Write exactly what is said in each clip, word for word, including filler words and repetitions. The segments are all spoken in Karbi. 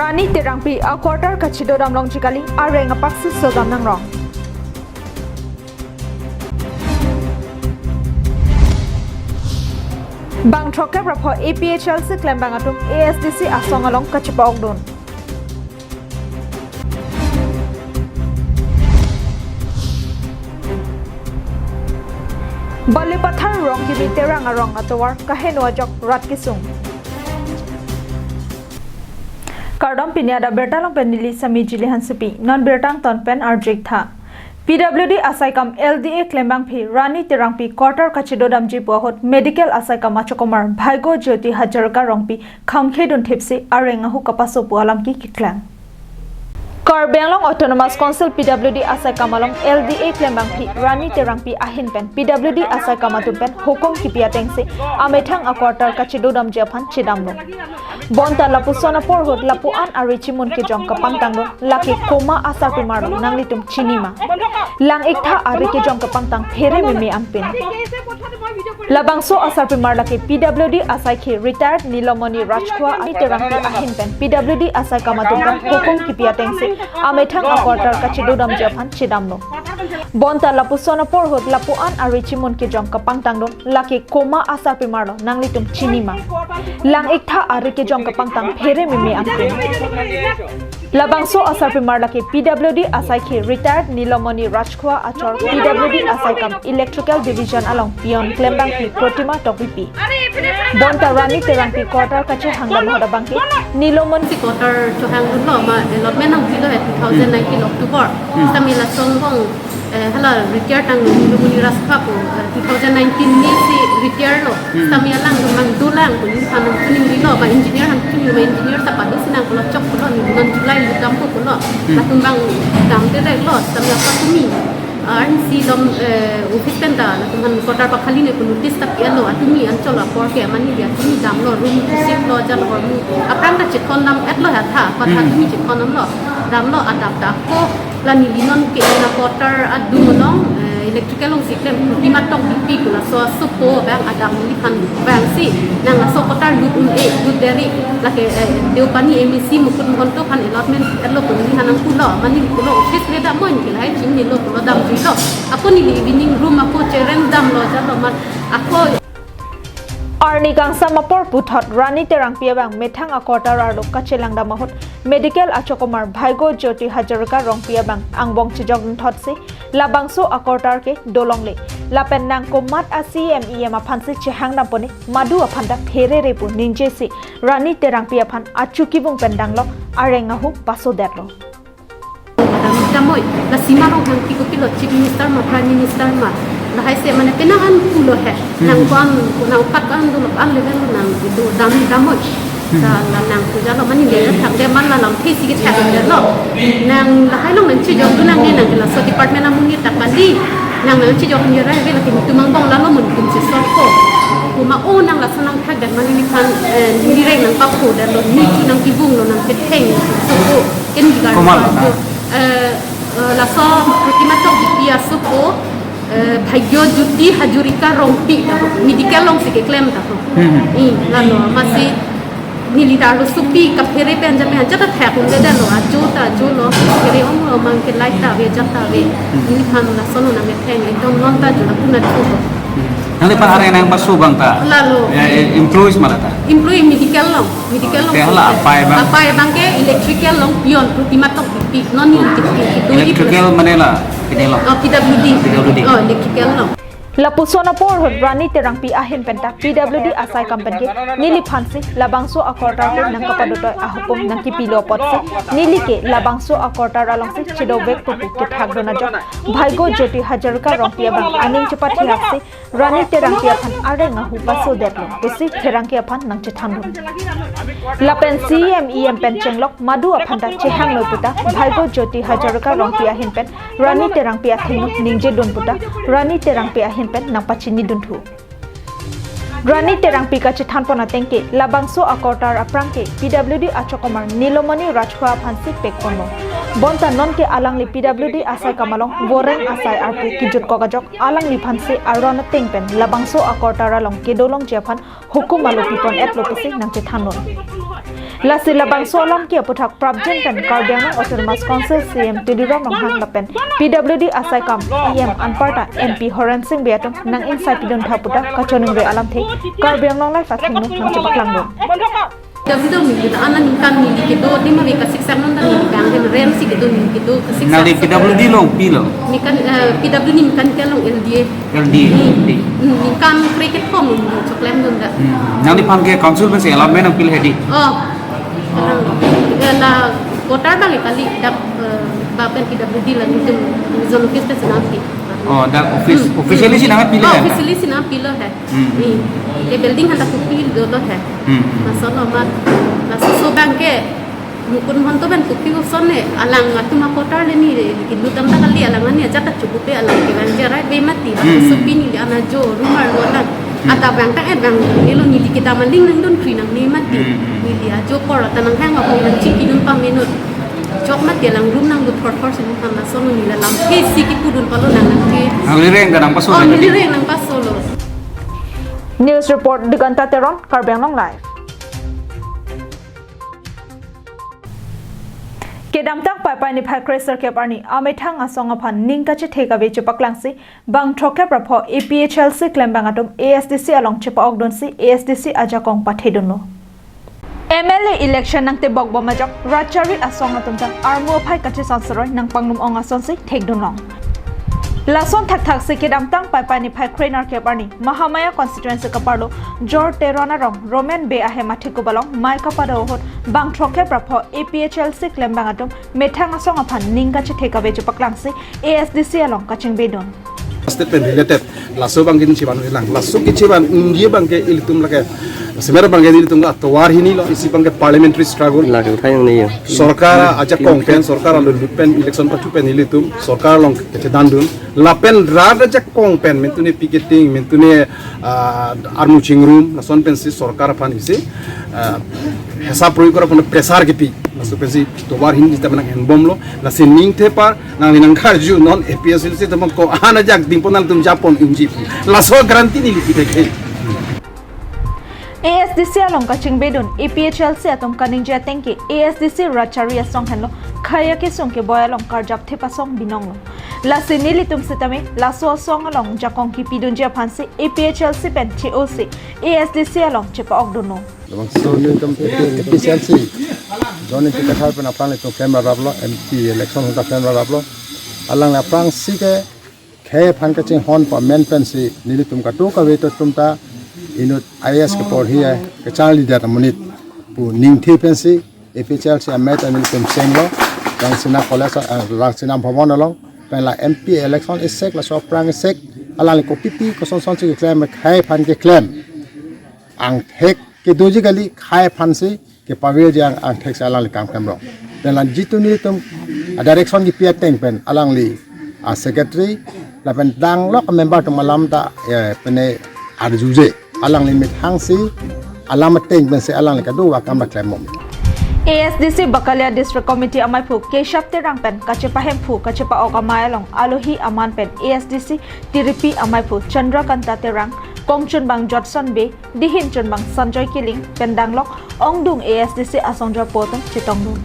Rani Terangpi a-quarter kachedodam longji kali, areng apak si sodam nangrong. Bang throkkep ra pho A P H L C klembang atum A S D C asong along kachepa-okdun. Balipathar Rongkimi Terang arong atovar kaheno ajok rat kesung. Kardom, pini adap birta along pen neli Sami Jili Hansepi, non birta angton pen arju-ik tha. P W D asaikam L D A klembangpi Rani Terangpi quarter kachedodamji pu ahut medical asaikam achokomar Bhaigo Jyoti Hazarika Rongpi khangkhedun thipsi areng ahu kapaso pu alam ke keklang. Karbi Anglong Autonomous Council P W D asaikam along L D A klembangpi Rani Terangpi ahin pen P W D asaikam atum pen hukum kipi atengsi amethang a-quarter kachedodamji aphan chedamlo. Bonta lapuson apor ahut lapu-an ari chimun kejong kapangtangdun, lake komat asarpimar lo, nanglitum chini ma? Lang-iktha ari kejong kapangtang phere meme anpin. Labangso asarpimar lake P W D asaikhi retired Nilomoni Rajkhua Rani Terangpi ahin pen P W D asaikam atum pen hukum kipi atengsi amethang a-quarter kachedodamji aphan chedamlo. Bonta lapuson apor ahut lapu-an ari chimun kejong kapangtangdun, lake komat asarpimar lo, nanglitum chini ma? Lang-iktha ari kejong kapangtang phere meme anpin. Labangso asarpimar lake P W D asaikhi retired Nilomoni Rajkhua achor P W D asaikam Electrical Division along peon klembangpi Protima Tokbipi. Bonta Rani Terangpi quarter kachehangdam ahut abangke Nilomoni si quarter chohangdunlo, ma allotment nangpilo he two thousand nineteen October. Hmm. Sami lason bong, eh, hala retire tang Nilomoni Rajkhua pu, eh, two thousand nineteen ni si retire lo. Hmm. Sami alang do mang dolang pu neliphan nangchiningrilo, ba engineer nangchiningri, ba engineer ta pado si nangkolo choklo, neli non July lut dampo pulo. Hmm. Latum bang damde rek lo, sami apa tumi. Arnisi dom, eh, office pen ta latum aphan quarter pakhaline pu notice ta pi-etlo, atumi anchot apor ke mane dia atumi damlo, room shift lo, jalo hormu aphrang ta chethondam-etlo he tha, kotha Hmm. atumi chethondamlo, damlo adap ta ako la neli non ke la quarter adung along, eh, electrical alongsi klem Protima Tokbipi pu laso asopo abang adam neliphan vangsi nang laso quarter lut un-e, lut deri, lake, eh, Deopani M A C Mukut Mahanta aphan allotment etlo pu neliphan nangpulo, mane pulo office le dam mo, neli lahai chiningrilo pulo damjuilo. Ako neli evening room ako chereng damlo, jalo man ako. Arni kangsam apor puthot Rani Terangpi abang methang a-quarter arlo kachelangdam ahut medical achokomar Bhaigo Jyoti Hazarika Rongpi abang angbong chejokdun thotsi labangso a-quarter ke dolongle, lapen nang komat a-C E M E M aphansi chehangdampo ne, madu aphan ta pherere pu ningjesi Rani Terangpi aphan achu kibung pen danglok areng ahu pasodetlo. Adam damoi, la sima rong hang piko pilo, Chief Minister ma, Prime Minister ma, lahai se mane penang an pulo he, Hmm. nang ko-an, nang pat ko-an dolo, an level lo nang do dam damoi. Hmm. Sa la nang pu jalo mane le thak de man la lamthe si kethak de lo. Nang lahai along nangchejokdun nangne, nang ke laso department amonit ta kali. Nang nangchejokdun jera he, lake netum angbong lalo mun tum si sokpo. Kuma o nang laso nangthak det mane neliphan, eh, neli reng nangpapho detlo, neli chu nangkibunglo, nangketheng sokpo. Ken bigar Komat sokpo. Eh, eh, laso Protima Tokbipi asopo, eh, Bhaigo Jyoti Hazarika Rongpi, medical alongsi keklem ta ho. Hmm. I, lalo, masi neli ta arlo sopi kaphere pen jame ajat ta thek un-edetlo, ajo ta ajolo, phere onglo, mang ke light ta ave, ajat ta ave. Hmm. Neliphan laso lo nangketheng, ekdom non ta ajo lapu na thu. Hmm. Nangliphan areng nangpaso abang ta? Lalo. Ya, eh, employees ma la ta? Employee medical along, medical along. Te hala apai abang? Apai abang ke electrical along peon, Protima Tokbipi, non neli kiti kiti. Electrical mane la, pini lo? Oh, P W D. P W D. Oh, electrical along. Lapuson apor ahut Rani Terangpi ahin penta P W D asaikam pen ke neliphansi labangso a-quarter ke nangkapadotoi ahukum nangkipilo apotsi neli ke labangso a-quarter alongsi chedovekpo pu kethakdun ajok Bhaigo Jyoti Hazarika Rongpi abang aning chepathi haksi Rani Terangpi aphan areng ahu pasodetlo pusi pherangke aphan nangchethandun. Lapen C E M E M pen chenglok madu aphan ta chehangnoi puta Bhaigo Jyoti Hazarika Rongpi ahin pen Rani Terangpi athengno ningjedun puta Rani Terangpi ahin pen nangpachinidun thu. Rani Terangpi kachethanpon ateng ke labangso a-quarter aphrang ke P W D achokomar Nilomoni Rajkhua aphansi pekponlo. Bonta nonke alangli P W D asai kam along voreng asai arpu kejutkok ajok alangliphan si aron ateng pen labangso a-quarter along kedolongji aphan hukum alopi pon-etlo pusi nangchethandun. Lasi labangso alam ke aputhak prapjin pen Karbi Anglong Autonomous Council C E M Tuliram Ronghang lapen P W D asai kam E M anparta M P Horen Sing Bey atum nang-ingsai pidun tha puta kachiningri alamthe Karbi Anglong Live athengno nangchepaklangdun. P W D neli ta ana ningkan neli kedo adim ave kasik sang non ta neli bang hem rem si kedo neli kedo kasik sang. Nangli P W D along pilo? Ningkan, eh, P W D neli ningkan ke along L D A. L D A. Hmm. Hmm, ningkan krekethom neli choklemdun ta. Hmm. Nangliphan ke council pensi allotment nangpilo hedi? Oh. Alang, eh, la quarter abang kali dak, eh, bapen P W D la nelitum zone office pensi nangpi. Oh, dak office, hmm, officially si nangpilo? Oh, ya? Officially si nangpilo he. Hmm. Hmm. Ke building han ta kopi dolo he. Hmm. Laso lo mat, laso so abang ke Mukun Mahanta pen kopi koson ne, alang atum a-quarter le neli kelut dam ta kali, alang ani ajat ta chukupe alang kevang jarai be mati, hmm, so pini le ana jo rumor lo alang. Hmm. Adap abang ta, eh, abang nelo neli kedam aling nangdun kri nangne mati. Hmm, hmm. Neli ajo apor ta nanghang ahong nangchikidun pamenon. Chok mati alang room nangdun thor thor si nangphan laso neli la lamthe si kipudun palo nang nangke. Nangli reng ta nangpaso. Oh, neli reng nangpasolo. News report, Diganta Teron, Karbi Anglong Live. Kedamtang Paipai niphai kre sirkep arni amethang asong aphan ning kachethe kave chepaklangsi bang throkkep ra pho A P H L C klembang atum A S D C along chepa-okdunsi A S D C ajakong pathedunlo. M L A election nangtebok bom ajok rat chari asong atum ta armu aphai kacheson seroi nangpangnum ong asonsi thekdunlong. Lason thakthak si kedamtang Paipai niphai kre nerkep arni Mahamaya constituency kaparlo Jor Teron arong Roman Bey ahem athekup along mei kapado ahut bang throkkep ra pho A P H L C klembang atum methang asong aphan ning kachethe kave chepaklangsi A S D C along kachingbedun. Statement related. Laso abang ke neli chevan-un-elang. Laso kechevan-unji abang ke ilitum lake. Semer abang ke nelitum ke atovar hini lo, isi abang ke parliamentary struggle. Lake uthai nang ni yo. Sorkar ajakong pen, sorkar alutlut pen, election pachu pen ilitum sorkar along kachedandun. Lapen rat ajakong pen, mentune picketing, mentune, ah, armu chingrum, lason pensi sorkar aphan isi, ah, hisap proyog kora aphan pressure kepi. Laso pensi tovar hini sita menang enbomlo. Lasi ningthepar, nangli nangkarju non A P H L C atum ko-an ajak dingpon nangtum japon unji pu. Laso guarantee neli pithek he. A S D C along kachingbedun A P H L C atum kaningje ateng ke A S D C rat chari asong henlo khaya kesung keboi along karjap thip asong binonglo. Lasi nelitum sitame laso asong along jakong kipidunji aphansi A P H L C pen che-osi A S D C along chepa-okdunlo. Labangso nelitum A P H L C zone ningkan kathar pen aphrang nelitum klem rap lo, M P election ahut ta klem rap lo. Alangli aphrangsi ke khei aphan kachinghon pamen pensi nelitum kadokave atum ta inut I A S keporhi ai kacharli det amonit pu ningthe pensi A P H L C amei ta nelitum chenglo, Rangsina College, eh, Rangsina Bhavan along pen la M P election isek laso aphrang isek alangli kopipi kosonsonsi keklem, khei aphan keklem angthek kedoji kali, khei aphansi kepavirji ang, angthek si alangli kam klemlo. Pen la jitu nelitum a-direction kipi ateng pen alangli a-secretary lapen danglok member atum alam ta, eh, pene arjuje. Alangli methangsi alam ateng pensi alangli kadokave akam ta klembom. A S D C Bakalia District Committee amaiphu Keshap Terang pen kachepahemphu kachepa-ok amei along alohi aman pen A S D C Tiripi amaiphu Chandrakanta Terang, kongchunbang Jotson Bey, dihin chunbang Sanjoy Killing pen danglok ongdung A S D C asongjarpo atum chetongdun.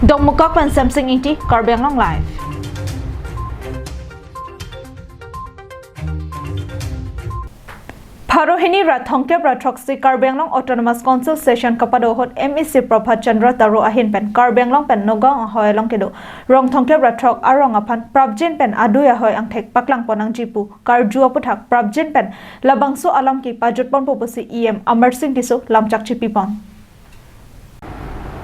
Dongmukak pen Semsing Ingti, Karbi Anglong Live. Pharo hini ra thomkep ra throksi Karbi Anglong Autonomous Council session kapado ahut M A C Prabhat Chandra Taro ahin pen Karbi Anglong pen Nagaon ahoi along kedo rong thomkep ra throk arong aphan prapjin pen adui ahoi angthek paklangpon nangji pu karju aputhak prapjin pen labangso alam kipajutponpo pusi E M Amarsing Tisso lamchak chipipon.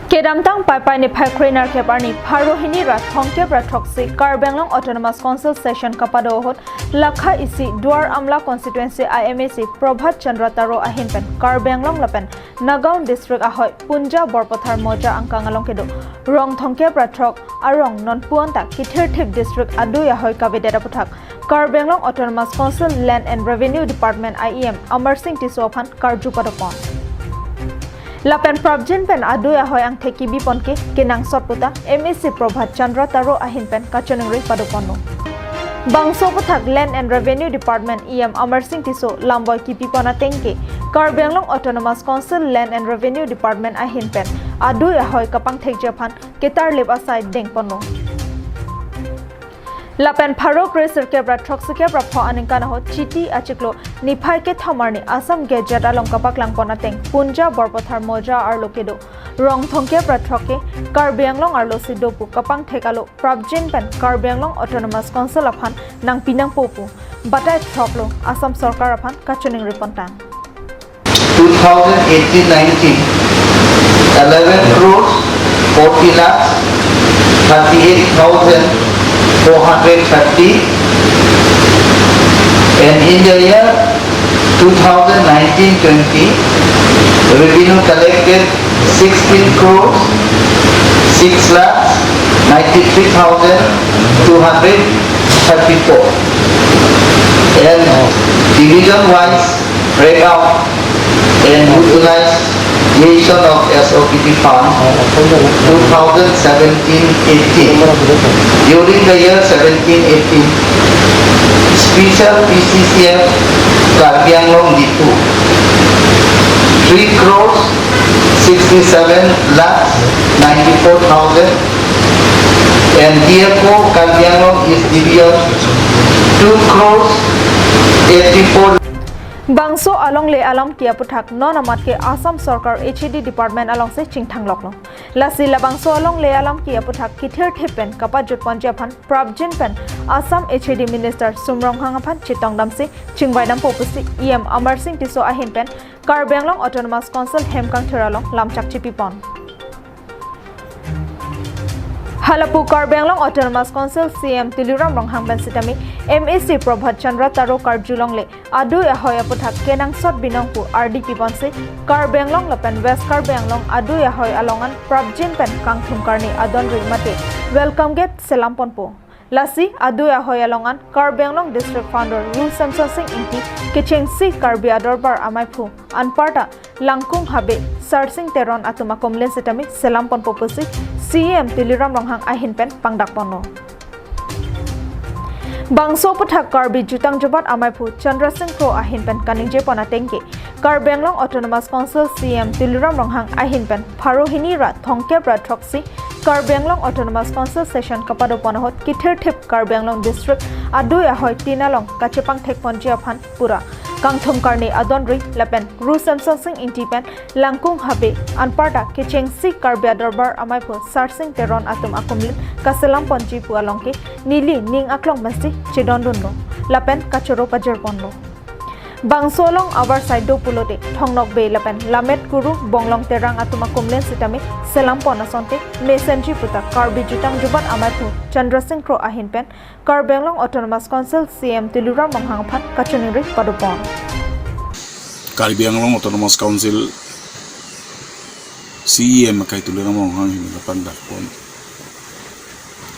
Kedamtang Paipai niphai kre nerkep arni pharo hini ra thomkep ra throksi Karbi Anglong Autonomous Council session kapado ahut lakha isi Duar Amla constituency a M A C Prabhat Chandra Taro ahin pen Karbi Anglong lapen Nagaon district ahoi Punja Borpathar Moja angkang along kedo rong thomkep ra throk arong non puonta kithirthip district adui ahoi kavedet aputhak Karbi Anglong Autonomous Council Land and Revenue Department a E M Amarsing Tisso aphan karju padopon. Lapen prapjin pen adui ahoi angthek kebi ponke kenangsot puta M A C Prabhat Chandra Taro ahin pen kachiningri padoponlo. Bangso aputhak Land and Revenue Department E M Amar Singh Tisso lamboi kepi pon ateng ke Karbi Anglong Autonomous Council Land and Revenue Department ahin pen adui ahoi kapangthekji aphan ketarlip asai dengponlo. Lapen pharo kre sirkep ra throksi kep ra pho aningkan ahut Chiti achiklo niphai kethom arni Assam Gazette along kapaklang pon ateng Punjab Borpathar Moja arlo kedo rong thomkep ra throk ke Karbi Anglong arlo si do pu kapangthek alo prapjin pen Karbi Anglong Autonomous Council aphan nangpi nangpo pu batai throk lo Assam Sorkar aphan kachiningri pontang. Two thousand eighteen nineteen, eleven crores forty lakhs thirty-eight thousand four hundred thirty, and in the year two thousand nineteen twenty, revenue collected sixteen crores six lakhs ninety-three thousand two hundred thirty-four, and division wise breakout and utilization of S O P T fund two thousand seventeen eighteen. During the year seventeen eighteen, special P C C F Karbi Anglong Diphu, three crores sixty-seven lakhs ninety-four thousand, and D F O Karbi Anglong East Division, two crores eighty-four. Bangso alongle alam ke aputhak non amat ke Assam Sorkar H A D Department alongsi chingthang loklo. Lasi labangso alongle alam ke aputhak kithir thip pen kapajut ponji aphan prapjin pen Assam H A D Minister Sum Ronghang aphan chetong damsi chingvai dampo pusi E M Amar Singh Tisso ahin pen Karbi Anglong Autonomous Council hem kangthir along lamchak chipi pon. Halapu Karbi Anglong Autonomous Council C E M Tuliram Ronghang pen sitame M A C Prabhat Chandra Taro karjulongle adui ahoi aputhak kenangsot binong pu ardi piponsi Karbi Anglong lapen West Karbi Anglong adui ahoi alongan prapjin pen kangthum karni adonri mate welcome gate selam ponpo. Lasi adui ahoi alongan Karbi Anglong District Founder Ru Semson Sing Ingti kechengsi Karbi Adorbar amaiphu anparta Langkung Habe Sarsing Teron atum akumlin sitame selam ponpo pusi C E M Tuliram Ronghang ahin pen pangdak ponlo. Bangso aputhak Karbi Jutang Jubat amaiphu Chandra Sing Kro ahin pen kaningje pon ateng ke Karbi Anglong Autonomous Council C E M Tuliram Ronghang ahin pen pharo hini ra thomkep ra throksi Karbi Anglong Autonomous Council session kapado pon ahut kithir thip Karbi Anglong District adui ahoi tin along kachepangthek ponji aphan pura kangthum karni adonri lapen Ru Semson Sing Ingti pen Langkung Habe anparta kechengsi Karbi Adorbar amaiphu Sarsing Teron atum akumlin kaselam ponji pu along ke neli ning aklong pensi chedondunlo lapen kachoro pajir ponlo. Bangso along avarsai do pulote Thongnokbe lapen Lammet Kuru Bonglong Terang atum akumlin sitame selam pon asonte mesenji puta Karbi Jutang Jubat amaiphu Chandra Sing Kro ahin pen Karbi Anglong Autonomous Council C E M Tuliram Ronghang aphan kachiningri padopon. Karbi Anglong Autonomous Council C E M akai Tuliram Ronghang ahin pen pangdak pon.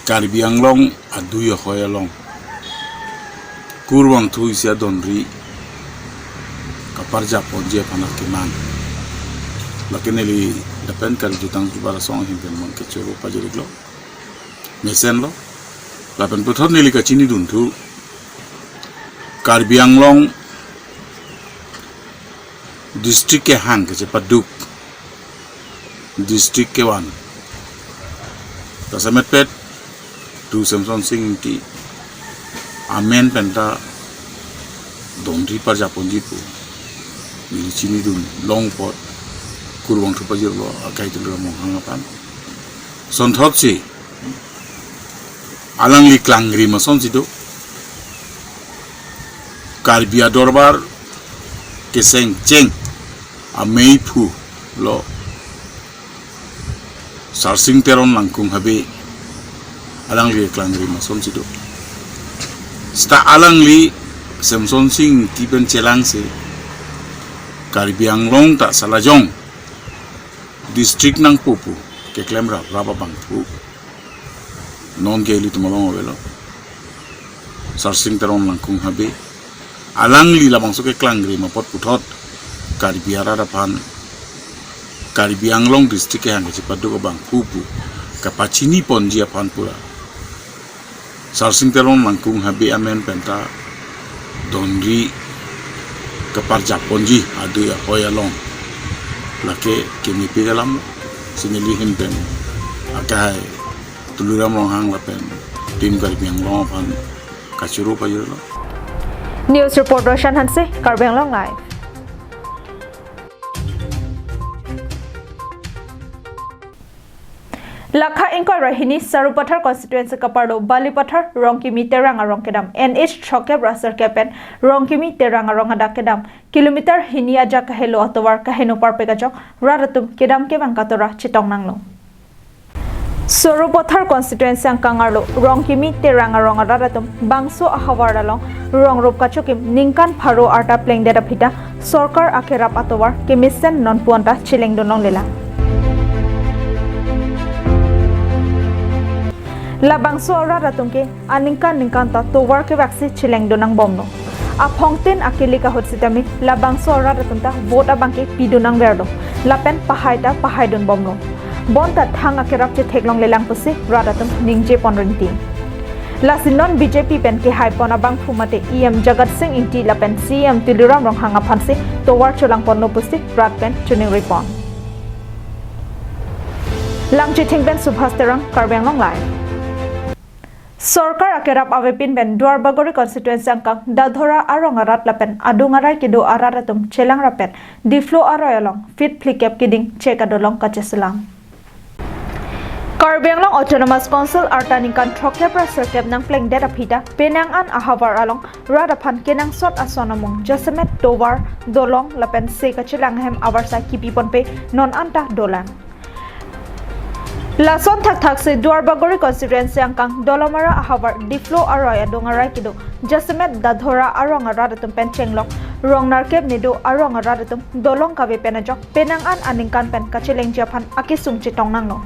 Karbi Anglong adui ahoi along kurvangthu isi adonri kaparjap ponji aphan akemang. Lake neli lapen Karbi Jutang Jubat asong ahin pen non kechoro pajir iklo. Mesenlo. Lapen puthot neli kachinidunthu Karbi Anglong district kehang kechepaduk district kevan ta semetpet Ru Semson Sing Ingti amen penta donri parjap ponji pu neli chinidun long apot kurvangthu pajirlo akai Tuliram Ronghang aphan. Sonthotsi alangli klangri masonsi do Karbi Adorbar keseng cheng ameiphu lo Sarsing Teron Langkung Habe alangli klangri masonsi do. Seta alangli Semson Sing Ingti pen chelangsi Karbi Anglong ta salajong district nangpo pu keklem raprap abangphu non ke ilitum along avelo Sarsing Teron Langkung Habe. Alangli labangso keklangri ma apot puthot Karbi arat aphan Karbi Anglong district kehang kachepaduk abangphu pu kapachini ponji aphan pura Sarsing Teron Langkung Habe amen penta donri kaparjap ponji adui ahoi along lake kemepik alam sinili hin pen akehai Tuliram Ronghang lapen Team Karbi Anglong aphan kachoro pajirlo. News report Roshan Hanse, Karbi Anglong Live. Lakha ingkoi ra hini Sarupathar constituency kaparlo Balipathar Rongkimi Terang arong kedam N H throkkep ra sirkep pen Rongkimi Terang arong adak kedam kilometer hini ajak kahelo atovar kaheno parpek ajok rat atum kedam kevang katora chetong nanglo. Sarupathar constituency angkang arlo Rongkimi Terang arong arat atum bangso ahavar along rong rup kachokim ningkan pharo arta plengdet aphi ta sorkar akerap atovar kemesen nonpu anta chelengdun longlelang. Labangso arat atum ke aningkan ningkan ta tovar kevaksi chelengdun nangbomlo. Aphongtin akilik ahut sitame labangso arat atum ta vote abang ke pidun nangverlo. Lapen pahai ta pahaidunbomlo. Bonta thang akerap chetheklonglelang pusi rat atum ningje pon rinti. Lasi non B J P pen kehaipon abangphu mate E M Jagat Sing Engti lapen C E M Tuliram Ronghang aphansi tovar cholangponlo pusi rat pen chiningripon. Langchithing pen Subhas Terang, Karbi Anglong Live. Sorkar akerap avepin pen Duarbagori constituency angkang Dadhora arong arat lapen adung arai kedo arat atum chelang rapet Diphu aroi along feet phlikep keding chek adolong kacheselam. Karbi Anglong Autonomous Council arta ningkan throkkep ra sirkep nangplengdet aphi ta penang an ahavar along rat aphan kenangsot ason amung jasemet tovar, dolong lapen se kachelang ahem avarsai kipi ponpe non anta dolang. Lason thakthak si Duarbagori constituency angkang Dolamara ahavar Diphu aroi adung arai kedo jasemet Dadhora arong arat atum pen chenglok rong nerkep nedo arong arat atum dolong kave pen ajok penang an aningkan pen kachelengji aphan akesung chetong nanglo.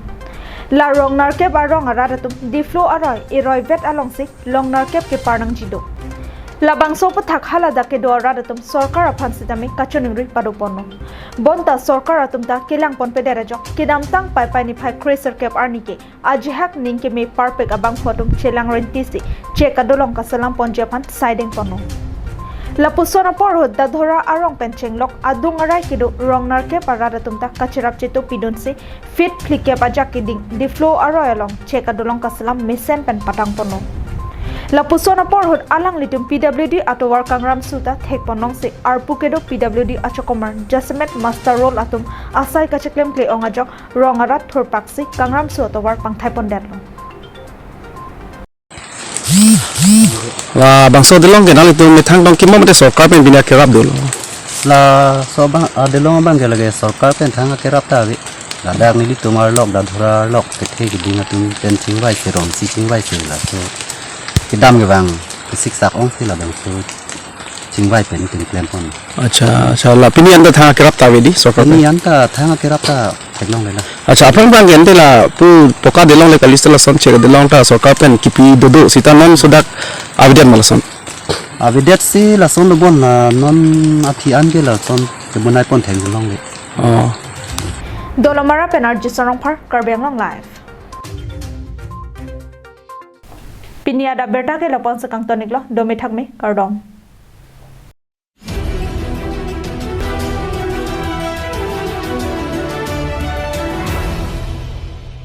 La rong nerkep arong arat atum Diphu aroi eroi vet alongsi long nerkep kepar nangji do. Labangso aputhak haladak kedo arat atum sorkar aphan sitame kachiningri padoponlo. Bonta sorkar atum ta kelang ponpedet ajok kedamtang Paipai niphai kre sirkep arni ke ajihak ning keme parpek abangphu atum chelang rentisi chek adolong kaselam ponji aphan saideng ponlo. Lapuson apor ahut Dadhora arong pen chenglok adung arai kedo rong nerkep arat atum ta kacherap cheto pidunsi feet phlikep ajak keding Diphu aroi along chek adolong kaselam mesen pen patang ponlo. Lapuson apor ahut alanglitum P W D atovar kangram su ta thekpon longsi arpu kedo P W D achokomar jasemet muster roll atum asai kacheklem kle-ong ajok rong arat thurpaksi kangram su atovar pangthai pondetlo. Labangso adolong ke nanglitum methang tong kimo mate sorkar pen bina kerap dolo. Laso abang, adolong abang ke lake sorkar pen thang akerap ta ave. Ladak nelitum arlok, Dadhora arlok kethe keding atum pen chingvai se, rong si chingvai se, laso kedam kevang kesiksak ongsi labangso chingvai pen tin klempon. Accha, accha, la pini anta thang akerap ta ave di sorkar pen? Pini anta thang akerap ta theklonglelang. Accha, aphrang abang ke ante lapu poka dolong le kali, lason chek adolong ta sorkar pen kipi dodo sita non sodak avedet ma lason? Avedetsi lason dobon la non aphi an ke lason kebonai pon theklongle. Oh. Dolamara pen R J Sarongphar, Karbi Anglong Live. Pini adap abirta ke lapu-an si kangton-iklo, dome thakme, kardom.